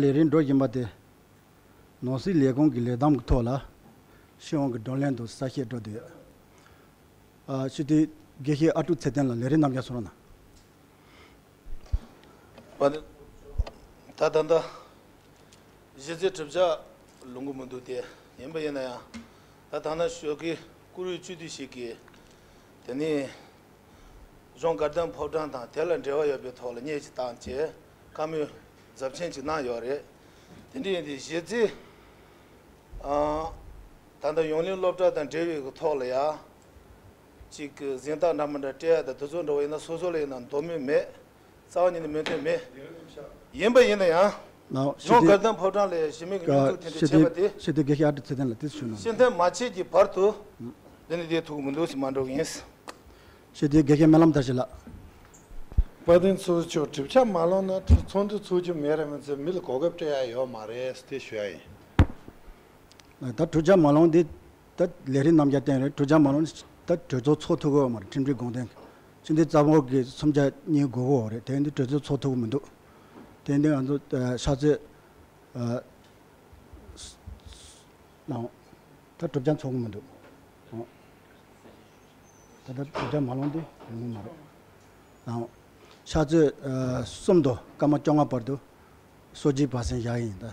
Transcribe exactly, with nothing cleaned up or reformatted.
ལས་རིམ་འགྲོ་བཞིན་པ་དེ། ནོར་སྲིད་ལས་ཁུངས་ཀྱི་ལས་བསྡོམས་ཀྱི་ཐོག་ལ་སྤྱི་ཡོངས་ཀྱི་བགྲོ་གླེང་དང་གསལ་བཤད་འགྲོ་འདུག་ཨ། སྤྱི་འཐུས་དགེ་བཤེས་ཨ་ཀྲུག་ཚེ་བརྟན་ལགས་ལས་རིམ་རྣམས་ཀྱང་གསུང་རོགས་གནང་། པ་ནི། ད་ད་ལྟ་གཞི་རྩའི་གྲུབ་ཆ་ལོན་གྱི་མི་འདུག་སྟེ། ཡིན་པ་ཡིན་ན་ཡང་། ད་ཐ་ན་ཞོགས་ཀའི་བཀུར་འོས་སྤྱི་འཐུས་ཤིག་གིས་དེ་ནས་གཞུང་དགའ་ལྡན་ཕོ་བྲང་དང་དེ་ལ་འབྲེལ་བ་ཡོད་པའི་ཐོག་ལ་བརྙན་ཞིག་བཏང་བྱས་བཀའ་མོལ་ཚབས་ཆེན་ཅིག་གནང་ཡོད་རེད། དེ་འདྲ་ཡིན་དུས་གཞི་རྩའི་ཨ། ད་ལྟ་ཡོངས་གླིང་སློབ་གྲྭ་དང་འབྲེལ་བའི་གི་ཐོག་ལ་ཡ། གཅིག་གི་གཟེངས་རྟགས་འདྲ་མི་འདྲ་སྤྲད་ཡ་དང་དེ་ཚོ་འདྲ་བོ་ཡིན་ན་སོ་སོ་ལ་ཡིན་ན་འདོད་མོས་མེད། རྩ་བ་ཉིད་ནས་མོས་མཐུན་མེད། ཡིན་པ་ཡིན་ན་ཡང་། ནའོ། གཞུང་དགའ་ལྡན་ཕོ་བྲང་ལ་ཡ་གཞི་མེད་ཀྱི་སྤྱི་འཐུས་དེ་འདྲ་བྱས་པ་དེ། སྤྱི་འཐུས་དགེ་བཤེས་ཨ་ཀྲུག་ཚེ་བརྟན་ལགས་དེ་ཞུ་གནང་། ཕྱིར་འཐེན་མ་བྱས་ཀྱི་བར་དུ། འདི་ནི་དེ་ཐུག་མི་འདུག་ཟེར་མ་འགྲོ་གི་ཡིན། སྤྱི་འཐུས་དགེ་བཤེས་སྨོན་ལམ་དར་ཞིང་ལགས། དཔལ་ལྡན་ཚོགས་གཙོ་མཆོག་གྲུབ་ཆ་མ་ལོན་ན་ཚོགས་འདུ་ཚོགས་རྒྱུ་མེད་རེད་མི་ཚེ་མི་ལ་གོ་སྐབས་སྤྲད་ཡ་ཡོད་མ་རེད་དེ་ཞུ་ཡ་ཡིན། ད་གྲུབ་ཆ་མ་ལོན་དེ་ད་ལས་རིམ་རྣམས་ཀྱང་བསྟན་རེད། གྲུབ་ཆ་མ་ལོན་ད་གྲོས་ཚོགས་ཚོགས་ཐུབ་ཀྱི་ཡོད་མ་རེད། ཁྲིམས་སྒྲིག་དགོངས་དོན་ཕྱི་འདི་རྩ་བོ་གི་སུམ་ཆ་གཉིས་དགོས་ཀྱི་ཡོད་རེད། དེ་འདི་གྲོས་ཚོགས་ཚོགས་ཐུབ་ཀྱི་མི་འདུག་དེ་འདི་ང་ཚོ་ཕྱག་ཚོད་ཨ། ནའོ། ད་གྲུབ་ཆ་ཚོགས་ཀྱི་མི་འདུག་ཨོ། ད་ལྟ་གྲུབ་ཆ་མ་ལོན་དེ་ཡོང་གི་མ་རེད། ཨོ། ཕྱག་ཚོད་ཨ། གསུམ་དུ་སྐར་མ་བཅོ་ལྔ་བར་དུ་སོ་བརྒྱད་པ་སེང་བཞག་ཡིན་ད།